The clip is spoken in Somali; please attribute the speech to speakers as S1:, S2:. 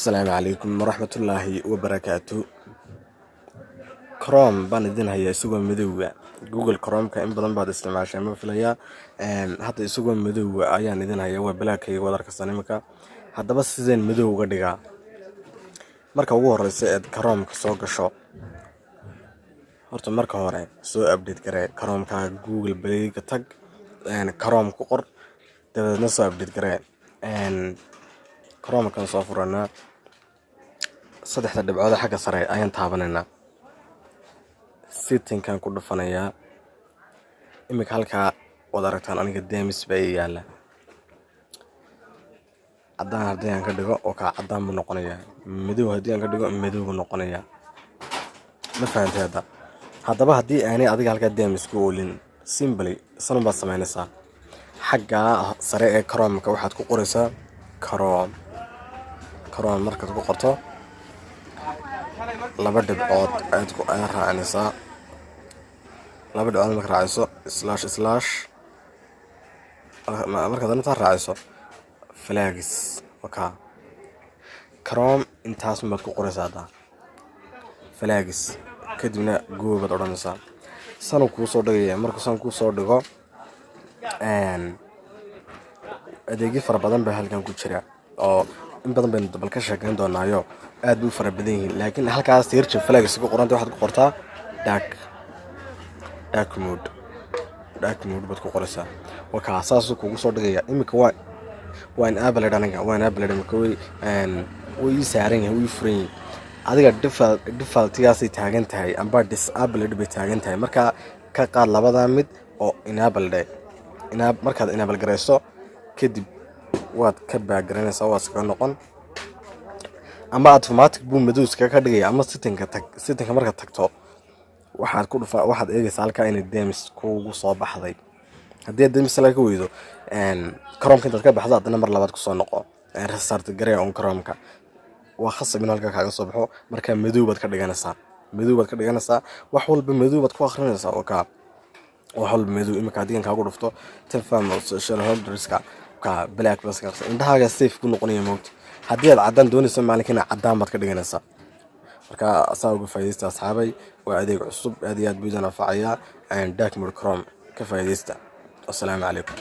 S1: Asalaamu calaykum waraxmatullaahi wabarakaatu. Chrome baan idin hayaa isagoo madowga. Google Chrome-ka in badan baad isticmaashay ma filayaa. Hadda isagoo madowga ayaan idin hayaa, waa black-kayga, waad arkaysaa iminka. Haddaba sideen madow uga dhigaa? Marka ugu horeysa eed Chrome-ka soo gasho, horta marka hore soo update garee Chrome-kaaga. Google Play-ga tag, Chrome ku qor, dabadeedna soo update garee. Chrome-kan soo furanaa, saddexda dhibcood xagga sare ayaan taabanaynaa, setting-kan ku dhufanayaa. Iminka halkaa waad aragtaan, aniga themes baa ii yaala. Caddaan haddii aan ka dhigo oo kaa, caddaan buu noqonayaa. Madow haddii aan ka dhigo, madow buu noqonayaa. Ma fahantay? Hadda haddaba haddii aanay adiga halkaa themes ku oolin, simply sanun baad samaynaysaa. Xaggaa sare ee Chrome-ka waxaad ku qoraysaa Chrome. Chrome markaad ku qorto, laba dhibcood ayaad ku ayaad raacinaysaa. Laba dhibcood markaad raaciso, slash slash markaad intaa raaciso, flags wakaa. Chrome intaas baad ku qoraysaa hadda, flags, kadibna go baad odhanaysaa. Sanuu kuu soo dhigaya. Markuu san kuu soo dhigo, adeegyo fara badan baa halkan ku jira oo in badan baynu dabal ka sheekeyn doonaayo, aad bay u fara badan yihiin. Laakiin halkaas search flags ku qoranta waxaad ku qortaa dark mode. Dark mode baad ku qoraysaa, wakaa, saasuu kugu soo dhigaya. Iminka waa enabled, aniga waa enabled. Imika way ii saaran yahay, way ii furan yihin. Adiga default-igaasay taagan tahay amba disabled bay taagan tahay. Marka ka qaad labada mid oo enabled. Markaad enable garayso kadib, waad ka back garanaysaa, waad iskaga noqon, ama automatic buu madow iskaga ka dhigaya, ama setting-ka tag. Setting-ka markaad tagto, waxaad ku dhufa, waxaad eegaysaa halkaa inay themes kugu soo baxday. Haddii aad themes laga weydo, Chrome-ka intaad ka baxdo, haddana mar labaad kusoo noqo, restart garee on Chrome-ka. Waa khasab in halkaa kaaga soo baxo. Marka madow baad ka dhiganaysaa, madow baad ka dhiganaysaa, wax walba madow baad ku akhrinaysaa oo kaa wax walba madow. Imika haddii aan kaagu dhufto Tenfam shareholders-ka, ka black bas indhahaaga safe ku noqonaya moogta. Haddii aad caddaan doonayso maalinkiina, caddaan baad ka dhiganaysaa. Marka saa uga faa'iidaysta, asxaabay. Waa adeeg cusub, aad iyo aad buu idin anfacayaa. Dark mode Chrome ka faa'iidaysta. Assalaamu calaykum.